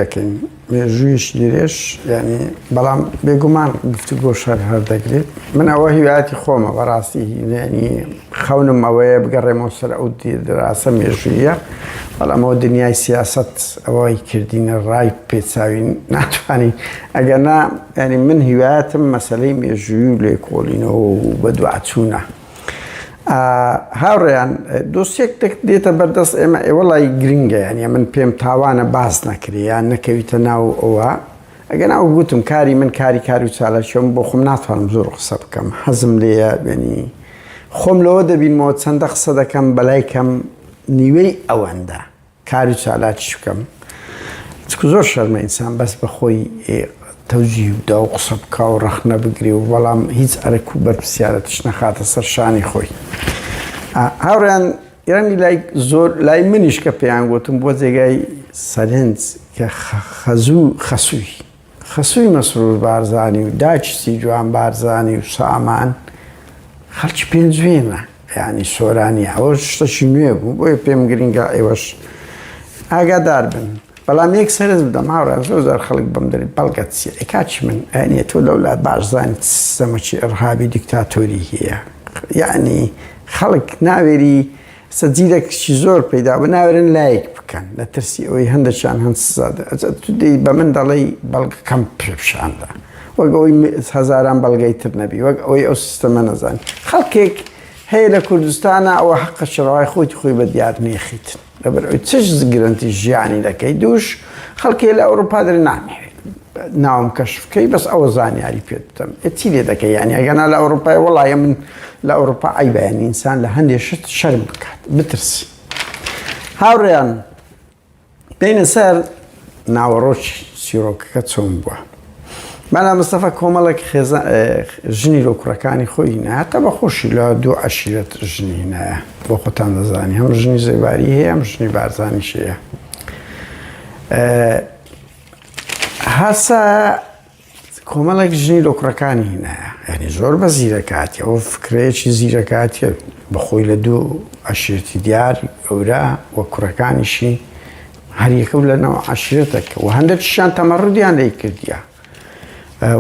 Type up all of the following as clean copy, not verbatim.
دەکەین مێژوویش درێژ یعنی بەڵام بێگومان گفتوگۆش هەر هەر دەگرێت من ئەوە هیوایەتی خۆمە بەڕاستی یعنی خەونم ئەوەیە بگەڕێمەوە سەر ئەو دراسە مێژوویە بەڵام ئەوە دنیای سیاست ئەوەی کردینە ڕای پێچاوین ناتوانین ئەگەر نا یعنی من هیوایەتم مەسلەی مێژووی و لێکۆڵینەوە و بەدواچوونە هاوڕێیان دۆسیەک دێتە بەردەست ئێمە ئێوە لای گرنگە یانە من پێم تاوانە باس نەکرێ یان نەکەویتە ناو ئەوە ئەگەر ناو گوتم کاری من کاری کار و چالاکیۆم بۆ خۆم ناتوانم زۆر قسە بکەم حەزم لێیە بێنی خۆم لەوە دەبینمەوە چەندە قسە دەکەم بەلای کەم نیوەی ئەوەندە کار و چالاکیش بکەم چکو زۆر شەرمە ئینسان بەس بە خۆی تەوجیه بدا و قسە بکا و ڕەخنە بگرێ و بەڵام هیچ ئەرک و بەرپرسیارەتیش نەخاتە سەر شانی خۆی هاوڕیان ڕەنگی لای زۆر لای منیش کە پێیان گوتم بۆ جێگای سەرنج کە خەزوو خەسووی خەسووی مەسرور بارزانی و دایکی سیجوان بارزانی و سامان خەڵکی پێنجوێنە یانی سۆرانی ئەوە شتەکی نوێ بوو بۆیە پێم گرنگە ئێوەش ئاگادار بن بەڵام یەک سەرنج بدەم هاوڕێیان زۆر زار خەڵک بەم دەری بەڵگە چیە ئێ کاکی من ئەنیە تۆ لەولا بارزانی سیستەمەکی ئیرهابی دیکتاتۆری هەیە یعنی خەڵک ناوێری سەجیرەکشی زۆر پەیدا بوو ناوێرن لایک بکەن لە ترسی ئەوەی هەندێکیان هەن سزا دەی بە من دەڵێی بەڵگەکەم پێ پیشاندا وەک ئەوەی هەزاران بەڵگەی تر نەبی وەک ئەوەی ئەو سیستەمە نەزانی خەڵکێک هەیە لە کوردستانە ئەوە حەقە شڕەوای خۆی خۆی بە دیار نێخیتن لەبەر ئەوی چش گرنتی ژیانی دەکەی دووش خەڵکێ لە ئەوروپا دەرێ نامەوێت ناوم کەشف بکەی بەس ئەوە زانیاری پێت بدەم ئێ چی لێ دەکەی یانی ئەگەنا لە ئەوروپای وەڵایە من لە ئەوروپا عەیبە یانی ئینسان لە هەندێ شت شەرم بکات بترسی هاوڕێیان بینە سەر ناوەڕۆکی چیرۆکەکە چۆن بووە مەلا مستەفا کۆمەڵێک خێزان ژنی لۆ کوڕەکانی خۆی هینا هەتا بە خۆشی لە دوو عەشیرەت ژنی هینایە بۆ خۆتان دەزانی هەم ژنی زێباری هەیە هەم ژنی بارزانیش هەیە هەسا کۆمەڵێک ژنی لۆ کوڕەکانی هینایە یعنی زۆر بە زیرەکاتی ئەو فکرەیەکی زیرەکاتیە بەخۆی لە دوو عەشیرەتی دیار گەورە و کوڕەکانیشی هەریەکە و لەناو عەشیرەتێک و هەندێکیشیان تەمەڕودیان لێی کردیە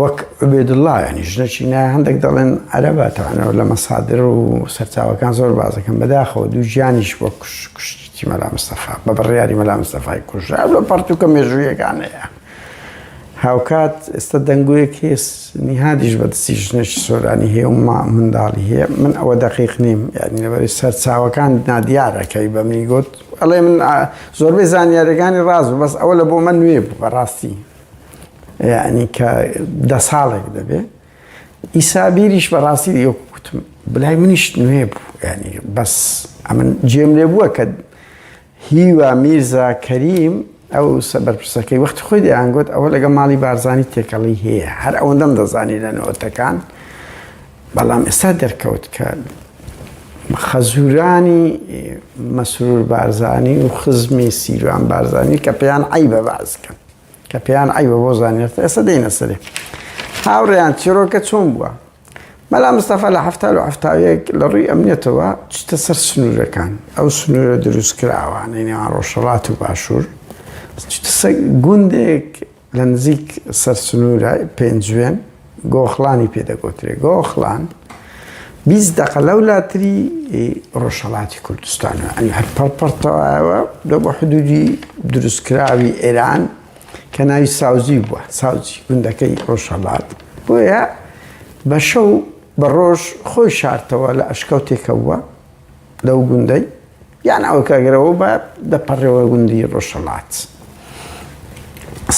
وەک عوبێدوڵڵا ینی ژنەکی نا هەندێک دەڵێن عەرەبە تەوانەوە لە مەسادر و سەرچاوەکان زۆر بازەکەن بەداخەوە دوو گیانیش بۆ کوشتی مەلا مستەفا بە بڕیاری مەلا مستەفای کوژرا لە پەڕتووکە مێژوویەکان هەیە هاوکات ئێستا دەنگۆیەک هەیە نیهادیش بە دەستی ژنێکی سۆرانی هەیە و منداڵی هەیە من ئەوە دەقیق نیم یعنی لەبەری سەرچاوەکان نادیارە کەی بە منی گوت ئەڵێ من زۆربەی زانیاریەکانی ڕاست بوو بەس ئەوە لە بۆ من نوێ بوو بەڕاستی یعنی کە دە ساڵێک دەبێ ئیسابیریش بەڕاستی یۆک گوتم بلای منیش نوێ بوو یعنی بەس ئەمن جێم لێ بووە کە هیوا میرزا کەریم، ئەو بەرپرسەکەی وەختی خۆی دەیانگوت ئەوە لەگەڵ ماڵی بارزانی تێکەڵی هەیە، هەر ئەوەندەم دەزانی لە نەوەتەکان، بەڵام ئێستا دەرکەوت کە خەزورانی مەسرور بارزانی و خزمی سیروان بارزانی کە پێیان عەیبە باس کەن کە پێیان عەیبە بۆ زانیارتە ئێستا دێینە سەرێ. هاوڕێیان چیرۆکە چۆن بووە؟ مەلا مستەفا لە 70 و 71 لە ڕووی ئەمنیەتەوە چتە سەر سنوورەکان، ئەو سنوورە دروستکراوانەی نێوان ڕۆژهەڵات و باشوور، چتە سەر گوندێک لە نزیک سەر سنوورە پێنجوێن، گۆخڵانی پێ دەگوترێ. گۆخڵان 20 دەقە لەولاتری ڕۆژهەڵاتی کوردستانە، یانی هەر پەڕپەڕتەوە لە بۆ حدودی دروستکراوی ئێران کە ناوی ساوجی بووە، ساوجی گوندەکەی ڕۆژهەڵات، بۆیە بە شەو بە ڕۆژ خۆی شارتەوە لە ئەشکەوتێکە بووە لەو گوندەی یان ئەو کاگرەوە بە دەپەڕێەوە گوندی ڕۆژهەڵات.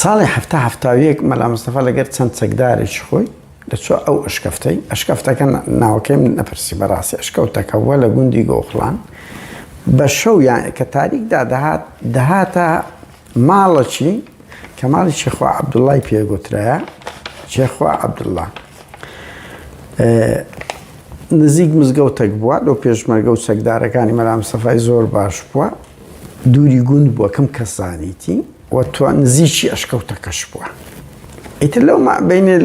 ساڵی 71 مەلا مستەفا لەگەر چەند چەکدارێکی خۆی دەچوە ئەو ئەشکەفتەی، ئەشکەفتەکە ناوەکەیم نەپرسی بەڕاستی ئەشکەوتەکە بووە لە گوندی گۆخڵان بە شەو یان کە تاریک دادەهات دەهاتە ماڵەکی کە ماڵی چێخوا عەبدوڵای پێ گوترایە چێخوا عەبدوڵا نزیک مزگەوتێک بووە لەو پێشمەرگە و چەکدارەکانی مەلام سەفای زۆر باش بووە دووری گوند بووە کەم کەسانیتی و تو نزیکی ئەشکەوتەکەش بووە ئیتر لەو مابینێ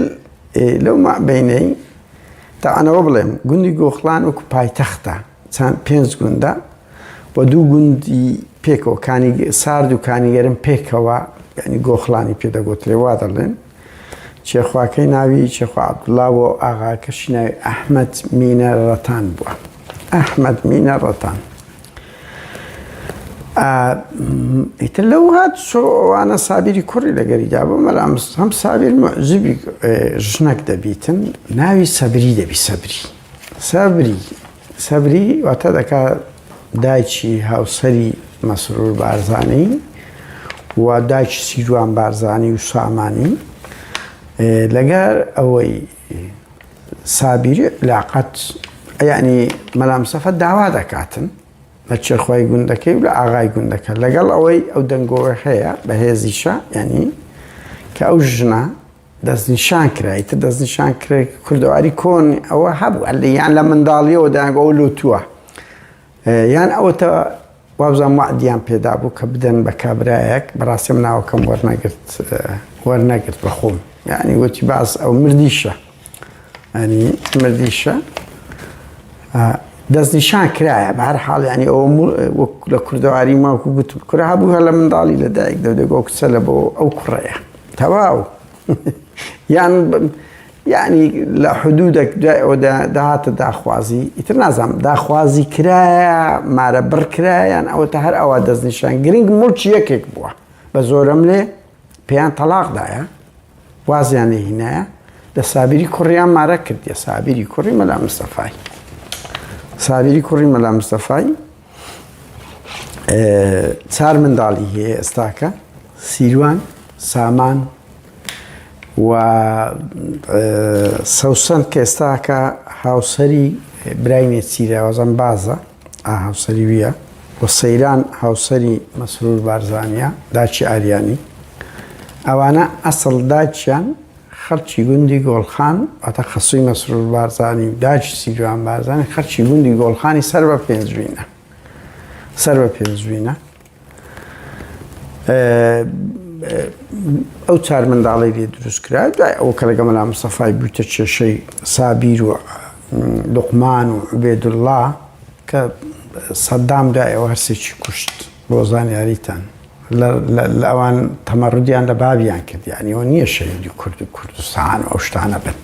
لەو مابینەی تاوانەوە بڵێم گوندی گۆخڵان وەکو پایتەختە چەند پێنج گوندە و دوو گوندی پێکەوە کانی سارد و کانی گەرم پێکەوە ینی گۆخڵانی پێ دەگوترێ وا دەڵێن چێخواکەی ناوی چێخوا عەبدوڵا بووە و ئاغاکەشی ناوی ئەحمەد مینە ڕەتان بووە. ئەحمەد مینە ڕەتان. ئیتر لەو هات ئەوانە سابیری کوڕی لەگەریدا بوو مەلام هەم سابیر معجبی ژنەک دەبیتن ناوی سەبری دەبی سەبری سەبری سەبری واتە دەکا دایکی هاوسەری مەسرور بارزانی و دایکی سیروان بارزانی و سامانی لەگەر ئەوەی سابیری علاقەت یعنی مەلام سەفە داوا دەکاتن لە چێخوای گوندەکەی و لە ئاغای گوندەکە لەگەڵ ئەوەی ئەو دەنگۆوە هەیە بەهێزیشە یعنی کە ئەو ژنە دەستنیشان کرا ئیتر دەستنیشان کرا کوردەواری کۆن ئەوە هەبوو یان لە منداڵیەوە دەیانگۆ ئەو لوتووە یان ئەوەتە وابزانم وعدیان پێدا بوو کە بدەن بە کابرایەک بەڕاستی من ناوەکەم وەرنەگرت وەرنەگرت بە خۆم یعنی وتی باس ئەو مردیشە ینی مردیشە دەستنیشان کرایە بە هەر حاڵ ینی ئەوە وەک لە کوردەواری ماکو گوتم کورە هەبوو هەر لە منداڵی لە دایک دەودەگۆ کچە لە بۆ ئەو کوڕەیە تەواو یان یعنی لە حدودێک دوای ئەوە داهاتە داخوازی ئیتر نازانم داخوازی کرایە مارە بڕ کرایە یان ئەوە تا هەر ئەوە دەستنیشان گرنگ مڵکی یەکێک بووە بە زۆرەم لێ پێیان تەلاقدایە وازیان لێ هینایە لە سابیری کوڕیان مارە کردیە سابیری کوڕی مەلا مستەفای سابیری کوڕی مەلا مستەفای چار منداڵی هەیە ئێستاکە سیروان سامان و سەوسەن کە ئێستاکە هاوسەری برای نێچیرە وازم بازە هاوسەری ویە و سەیران هاوسەری مەسرور بارزانە داچی ئاریانی ئەوانە ئەسڵ داچیان خەڵکی گوندی گۆڵخان واتە خەسووی مەسرور بارزانی و داکی سیروان بارزانی خەڵکی گوندی گۆڵخانی سەر بە پێنجوینە سەر بە پێنجوینە ئەو چار منداڵی لێ دروست کرا دوای ئەو کە لەگە مەلا مستەفای بوویتە کێشەی سابیر و لوقمان و عوبێدوڵڵا کە سەدام دوای ئەوە هەرسێکی کوشت بۆ زانیاریتان لە ئەوان تەمەڕودیان لە بابیان کرد یعنی ئەوە نییە شەهیدی کورد و کوردستان و ئەو شتانە بن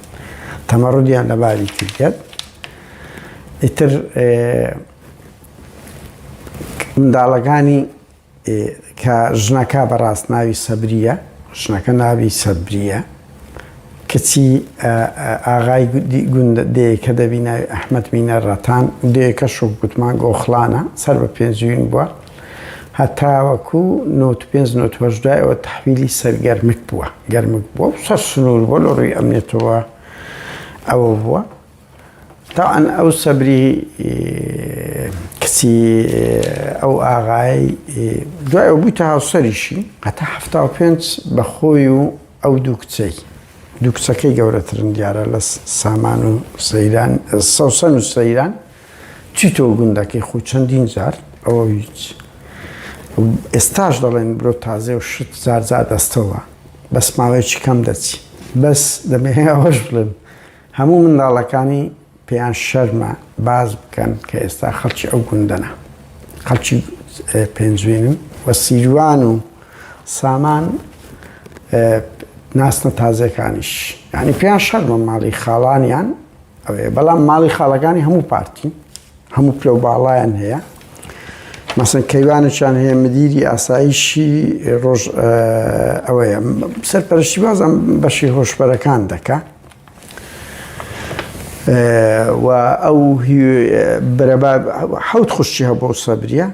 تەمەڕودیان لە بابی کردیت ئیتر منداڵەکانی کە ژنەکە بەڕاست ناوی سەبریە ژنەکە ناوی سەبریە کچی ئاغای گوند دێیەکە دەبی ناوی ئەحمەد مینە ڕەتان دێیەکەش وەک گوتمان گۆخڵانە سەر بە پێنجوین بووە هەتاوەکو نۆت پێنج نۆت هەشت دوای ئەوە تەحویلی سەر گەرمک بووە گەرمک بووە و سەر سنوور بووە لە ڕووی ئەمنیەتەوە ئەوە بووە تاوان ئەو سەبری کچی ئەو ئاغای دوای ئەو بوویتە هاوسەریشی هەتا 75 بە خۆی و ئەو دوو کچەی دوو کچەکەی گەورەترن دیارە لە سامان و سەیران سەوسەن و سەیران چیتۆ گوندەکەی خۆ چەندین جار ئەوە هیچ ئێستاش دەڵێن برۆ تازێ و شت زارزار دەستەوە بەس ماوەیەکی کەم دەچی بەس دەمێ ئەوەش بڵێم هەموو منداڵەکانی پێیان شەرمە باس بکەن کە ئێستا خەڵکی ئەو گوندەنە خەڵکی پێنجوێنن و سیروان و سامان ناسنە تازەکانیش یعنی پێیان شەرمە ماڵی خاڵانیان ئەوەیە بەڵام ماڵی خاڵەکانی هەموو پارتی هەموو پلە و باڵایان هەیە مەسن کەیوانێکیان هەیە مدیری ئاسایشی ڕۆژ ئەوەیە سەرپەرشتی بازم بەشی هۆشبەرەکان دەکا و ئەو بەرەبا حەوت خوشکی هەبوو سەبریە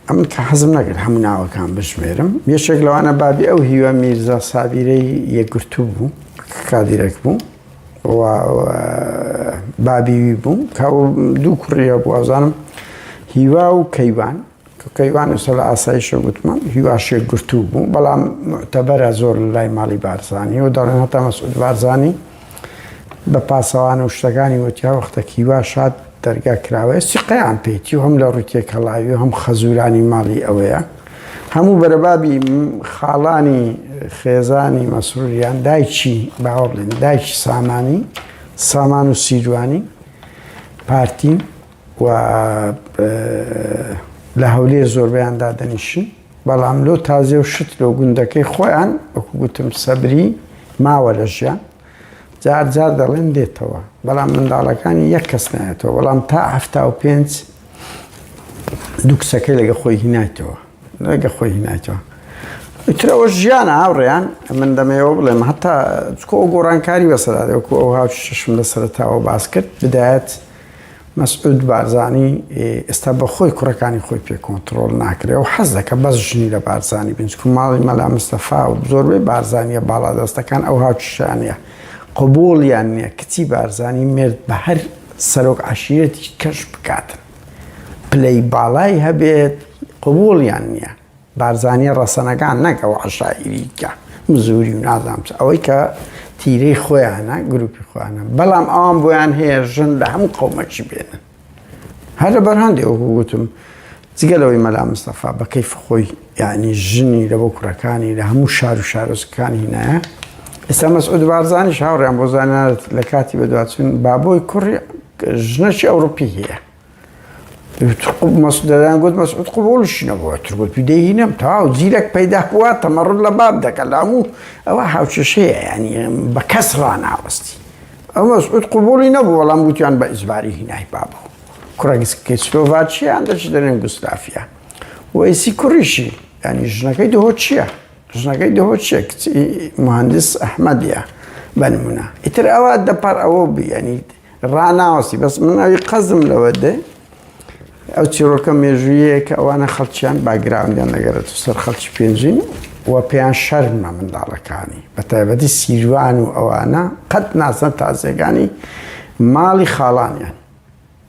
ئەمن کە حەزم نەکرد هەموو ناوەکان بژمێرم یەکێک لەوانە بابی ئەو هیوا میرزا سابیرەی یەکگرتوو بوو کادیرێک بوو و بابی وی بوو کە دوو کوڕی هەبوو ئەزانم هیوا و کەیوان کە کەیوان ئێستا لە ئاسایشە گوتمان هیواش یەکگرتوو بوو بەڵام معتەبەرە زۆر لە لای ماڵی بارزانی و دەڵێن هەتا مەسعود بارزانی بە پاسەوان و شتەکانی وتیا وەختە هیوا شاد دەرگا کراوەیە سیقەیان پێیتی و هەم لە ڕووی تێکەڵاوی و هەم خەزورانی ماڵی ئەوەیە هەموو بەرەبابی خاڵانی خێزانی مەسروریان دایکی باوە بڵێن دایکی سامانی سامان و سیروانی پارتین و لە هەولێر زۆربەیان دادەنیشن. بەڵام لۆ تازێ و شت لۆ گوندەکەی خۆیان وەکو گوتم سەبری ماوە لە ژیان جار جار دەڵێن دێتەوە بەڵام منداڵەکانی یەک کەس نایەتەوە بەڵام تا 75 دوو کچەکەی لەگە خۆی هینایتەوە لەگە خۆی هینایتەوە ئیترەوە ژیانە هاوڕێیان من دەمەوە بڵێم هەتا چکۆ ئەو گۆڕانکاری بەسەرا وەکو ئەو هاوشم لە سەرەتاوە باس کرد بدایەت مەسعود بارزانی ئێستا بە خۆی کوڕەکانی خۆی پێ کۆنتڕۆڵ ناکرێ و حەز دەکە بەس ژنی لە بارزانی بن چکو ماڵی مەلا مستەفا و زۆربەی بارزانیە باڵادەستەکان ئەو هاوکیشانە قبوڵیان نییە کچی بارزانی مێرد بە هەر سەرۆک عەشیرەتی کەش بکاتن پلەی باڵای هەبێت قبوڵیان نییە بارزانیە ڕەسەنەکان نەک ئەو عەشائیری کە مزوری و نازانم چ ئەوەی کە تیرەی خۆیانە گروپی خۆیانە بەڵام ئەوان بۆیان هەیە ژن لە هەموو قەومەکی بێنن هەر لەبەر هەندێ وەکو گوتم جگە لەوەی مەلا مستەفا بە کەیف خۆی یعنی ژنی لە بۆ کوڕەکانی لە هەموو شار و شارۆچکەکانی هینایە ئێستا مەسعود بارزانیش هاوڕێیان بۆ زانیارت لە کاتی بەدواچوون بابۆی کوڕی ژنەکی ئەوروپی هەیە دەیان گوت مەسعود قبوڵیشی نەبووە تر گوت دەیهینم تەواو جیلێک پەیدا بووە تەمەڕ لە باب دەکە لە هەموو ئەوە هاوکێشەیە ینی بە کەس ڕاناوەستی ئەو مەسعود قبوڵی نەبوو بەڵام گوتیان بە ئیجباری هینای بابەوە کوڕەگسکەی سلۆڤاکیان دەچ دەرێن گوستافیا وەیسی کوڕیشی ینی ژنەکەی دهۆچیە ژنەکەی دهۆچیە کچی مهندس ئەحمەدیە بە نمونە ئیتر ئەوە دەپەڕ ئەوە بوو ینی ڕاناوەستی بەس من ئەوی قەزم لەوە دێ ئەو چیرۆکە مێژوویەیە کە ئەوانە خەڵکیان باگراوندیان دەگەرێت سەر خەڵکی پێنجین و پێیان شەرمە منداڵەکانی بە تایبەتی سیروان و ئەوانە قەت ناسن تازیەکانی ماڵی خاڵانیان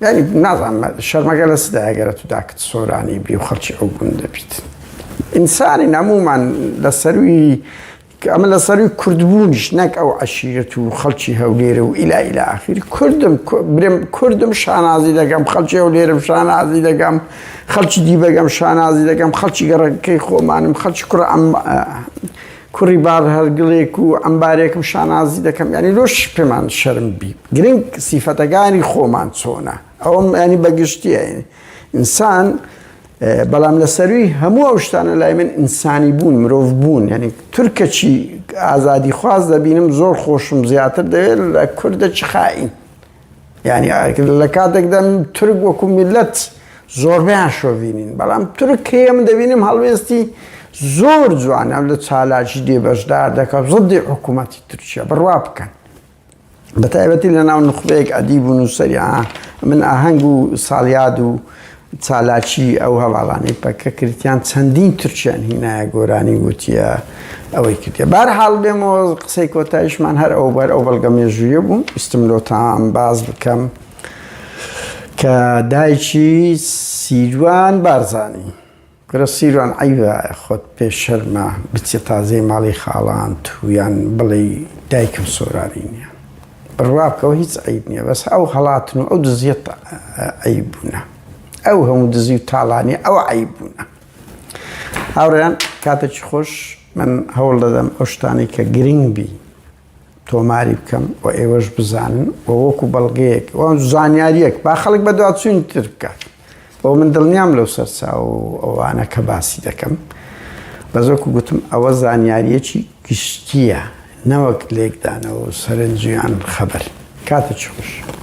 یعنی نازانم شەرمەکە لە سدا ئەگەرە تو داکت سۆرانی بی و خەڵکی ئەو گوندە بیت ئینسانی نەمومان لە سەروی کە ئەمە لە سەروی کوردبوونیش نەک ئەو عەشیرەت و خەڵکی هەولێرە و ئیلا ئیلا ئاخیر کوردم برێم کوردم شانازی دەکەم خەڵکی هەولێرم شانازی دەکەم خەڵکی دیبەگەم شانازی دەکەم خەڵکی گەڕەکەی خۆمانم خەڵکی کوڕ ئەم کوڕی بار هەرگڵێک و ئەمبارێکم شانازی دەکەم ینی لۆش پێمان شەرم بی گرنگ سیفەتەکانی خۆمان چۆنە ئەوم ینی بەگشتیە ئینسان بەڵام لە سەروی هەموو ئەو شتانە لای من ئینسانی بوون مرۆڤ بوون یعنی تورکەچی ئازادی خواز دەبینم زۆر خۆشم زیاتر دەوێت لە کوردە چ خائین یعنی لە کاتێکدا تورک وەکو میلەت زۆربیان شۆڤینین بەڵام تورک هەیە من دەبینم هەڵوێستی زۆر جوانە لە چالاکی دێ بەشدار دەکات زدی حکوومەتی تورکیا بڕوا بکەن بە تایبەتی لە ناو نوخبەیەک ئەدیب و نووسەری من ئاهەنگ و ساڵیاد و چالاکی ئەو هەواڵانەی پەکە کردیان چەندین تورکیان هینایە گۆرانی وتیە ئەوەی کردیە بار حاڵ بێمەوە قسەی کۆتاییشمان هەر ئەو بەر ئەو بەڵگە مێژوویە بوو ویستم لۆتان باز بکەم کە دایکی سیروان بارزانی کورە سیروان عەیبە خۆت پێ شەرمە بچیە تازەی ماڵی خاڵانت و یان بڵێی دایکم سۆرانی نییە بڕوا بکەوە هیچ عیب نییە بەس ئەو هەڵاتن و ئەو دزیە عیب بوونە ئەو هەموو دزی و تاڵانی ئەو عیب بوونە هاوڕێیان کاتێکی خۆش من هەوڵ دەدەم ئەو شتانەی کە گرنگ بی تۆماری بکەم و ئێوەش بزانن و وەکو بەڵگەیەک و زانیاریەک با خەڵک بەدواچوون تر بکات بۆ من دڵنیام لەو سەرچاو و ئەوانە کە باسی دەکەم بەس وەکو گوتم ئەوە زانیاریەکی گشتیە نەوەک لێکدانەوە و سەرنجیان خەبەر کاتێکی خۆش.